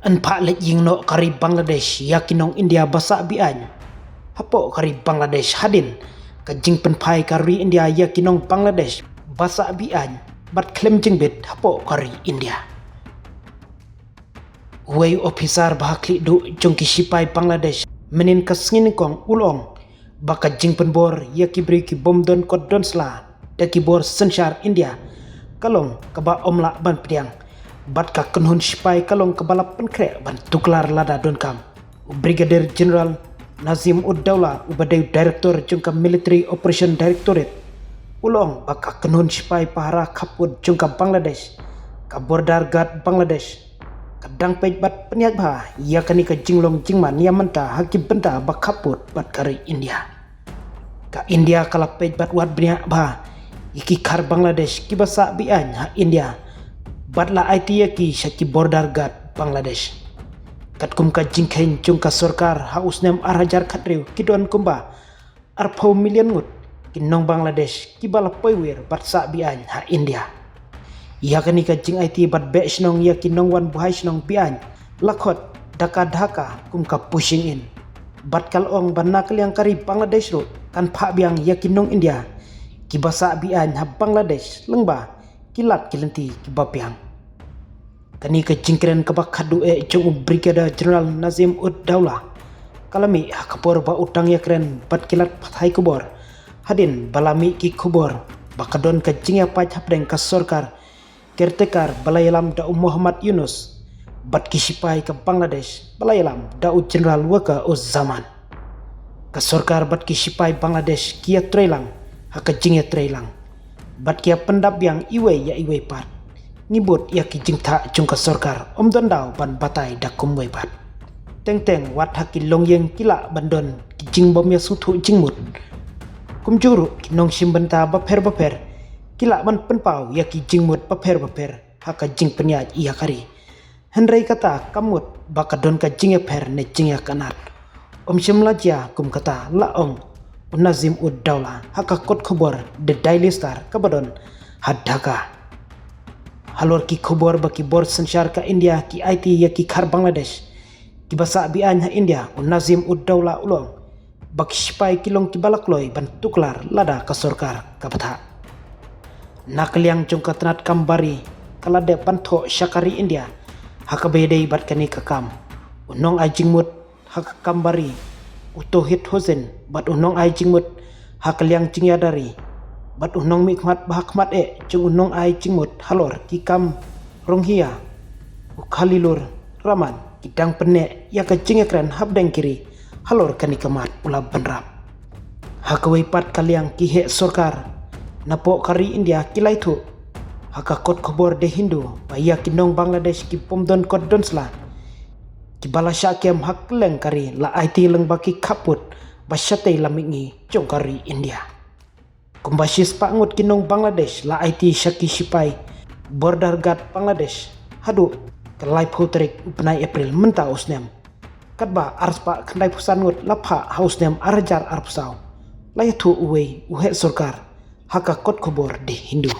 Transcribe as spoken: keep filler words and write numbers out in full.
Yn phah leit ïing noh ka ri Bangladesh ïa ki nong India ba sah be-aiñ hapoh ka ri Bangladesh hadien ka jingpynphai ka ri India ïa ki nong Bangladesh ba sah be-aiñ bad khlem jingbit hapoh ka ri India. Uwei u ophisar ba ha khlieh duh jong ki shipai Bangladesh mynhynnin ka sngi nyngkong u la ong ba ka jingpynbor ïa ki briew ki bym don kot don sla da ki bor synshar India ka long kaba ym lah ban pdiang, bad ka kynhun shipai ka long kaba la pynkhreh ban tuklar lada donkam. U Brigadier General Nazim Ud Daula, uba dei u Director jong ka Military Operation Directorate, u la ong ba ka kynhun shipai pahara khappud jong ka Bangladesh, ka Border Guard Bangladesh, ka dang peit bad pynïaid bha ïa kane ka jinglong jingman ïa mynta ha ki bynta ba khappud bad ka ri India. Ka India ka la peit bad wad bniah bha ïa ki khar Bangladesh kiba sah be-aiñ ha India bad la aiti ïa ki sha ki Border Guard Bangladesh. Katkum ka jingkheiñ jong ka sorkar, ha u snem ar hajar khathynriew ki don kumba arphew million ngut ki nong Bangladesh kiba la poi wir bad sah be-aiñ ha India. Ïa kane ka jingaiti bad beh shnong ïa ki nongwan buhai shnong be-aiñ la khot Dhaka Dhaka kum ka pushing in. Bad ka la ong ba na ka liang ka ri Bangladesh ruh kan phah biang ïa ki nong India kiba sah be-aiñ ha Bangladesh lyngba ki lad ki lynti kiba biang. Kane ka jingkren kaba khadduh eh jong u Brigadier General Nazim Ud Daula ka la mih ha ka por ba u dang ïakren bad ki lad pathai khubor hadien ba la mih ki khubor ba ka don ka jingïapait hapdeng ka sorkar caretaker ba la ïalam da u Muhammad Yunus bad ki shipai ka Bangladesh ba la ïalam da u General Waqar Uz Zaman. Ka sorkar bad ki shipai Bangladesh ki ïatreilang ha ka jingïatreilang bad ki ïapyndap biang iwei ïa iwei pat. Ngi bud ïa ki jingthah jong ka sorkar, ym don daw ban batai da kumwei pat. Teng teng wat ha ki longïing ki lah ban don ki jingbym ïasngewthuh jingmut. Kumjuh ruh ki nongshim bynta bapher bapher ki lah ban pynpaw ïa ki jingmut bapher bapher ha ka jingpynïaid ïa ka ri. Hynrei kata kam mut ba ka don ka jingïapher ne jingïakynad. Ym shym la jia kum kata, la ong u Nazim Ud Daula ha ka kot khubor The Daily Star kaba don ha Dhaka. Halor ki khubor ba ki bor synshar ka India ki aiti ïa ki khar Bangladesh kiba sah be-aiñ ha India, u Nazim Ud Daula u la ong ba ki shipai ki long kiba la kloi ban tuklar lada ka sorkar ka bthah. Na ka liang jong ka tnat kam bari ka la dep ban thoh sha ka ri India ha kaba ïadei bad kane ka kam. U nongai jingmut ha ka kam bari, u Touhid Hossain, bad u nongai jingmut ha ka liang jingïada ri, bad u nongmihkhmat ba ha khmat eh jong u nongai jingmut halor ki kam Rohingya, u Khalilur Rahman, ki dang pynneh ïa ka jingïakren hapdeng ki ri halor kane ka mat, u la bynrap. Ha kawei pat ka liang, ki heh sorkar napoh ka ri India ki la ïathuh ha ka kot khubor The Hindu ba ïa ki nong Bangladesh ki bym don kot don sla kiba la shah kem ha kylleng ka ri la aiti lyngba ki khappud ba shatei lam mihngi jong ka ri India. Kumba shispah ngut ki nong Bangladesh la aiti sha ki shipai Border Guard Bangladesh haduh ka laiphew tarik u bnai April mynta u snem. Katba arspah khyndaiphew san ngut la phah ha u snem ar hajar arphew saw, la ïathuh uwei u heh sorkar ha ka kot khubor The Hindu.